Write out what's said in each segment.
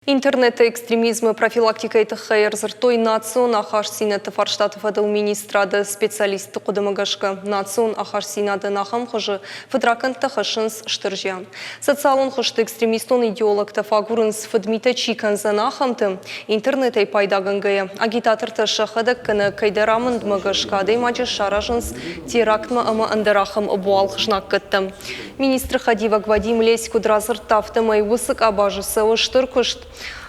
Интернеты экстремизмы профилактикӕйы тыххӕй ӕрдзырдтой национ ахастдзинӕдты фарстаты фӕдыл министрады специалистты хъуыдымӕ гӕсгӕ, национ ахастдзинадӕн ахӕм хуызы фыдракӕндтӕ хӕссынц стыр зиан. Социалон хызты экстремистон идеологтӕ фӕагурынц, фыдмитӕ чи кӕндзӕн, ахӕмты. Интернетӕй пайдагӕнгӕйӕ, агитатортӕ сӕхӕдӕг кӕнӕ кӕйдӕр амындмӕ гӕсгӕ адӕймаджы саразынц терактмӕ ӕмӕ ӕндӕр ахӕм ӕбуалгъ знаггӕдтӕ. Министры хӕдивӕг Вадим Лесь куыд радзырдта, афтӕмӕй уыцы къабазы цӕуы стыр куыст.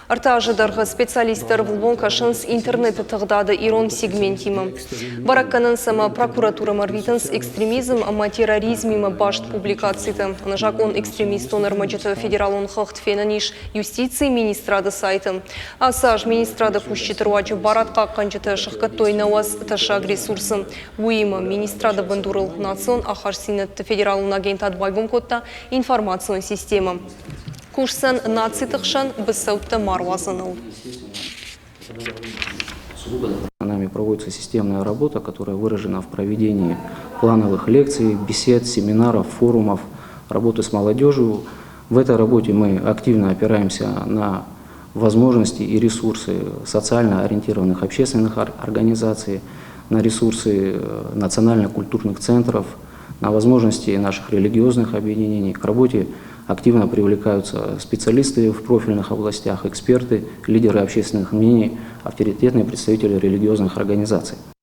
Ӕртӕ азы дӕргъы специалисттӕ ӕрвылбон кӕсынц интернеты тыгъдады ирон сегментимӕ. Бӕрӕг кӕнынц ӕмӕ прокуратурӕмӕ ӕрвитынц экстремизм ӕмӕ терроризмимӕ баст публикациты. Ӕнӕзакъон экстремистон ӕрмӕджыты федералон хыгъд фенӕн ис юстицийы министрады сайты. Ацы аз министрады кусджыты руаджы барадхъахъхъӕнджытӕ сыхгӕдтой 90 тӕссаг ресурсы. Уыимӕ министрады бындурыл национ ахастдзинӕдты федералон агентад байгом кодта информацион системӕ. Кусдзӕн нациты хсӕн быцӕуттӕ ма руадзыныл. Нами проводится системная работа, которая выражена в проведении плановых лекций, бесед, семинаров, форумов, работы с молодежью. В этой работе мы активно опираемся на возможности и ресурсы социально ориентированных общественных организаций, на ресурсы национально-культурных центров, на возможности наших религиозных объединений. К работе активно привлекаются специалисты в профильных областях, эксперты, лидеры общественных мнений, авторитетные представители религиозных организаций.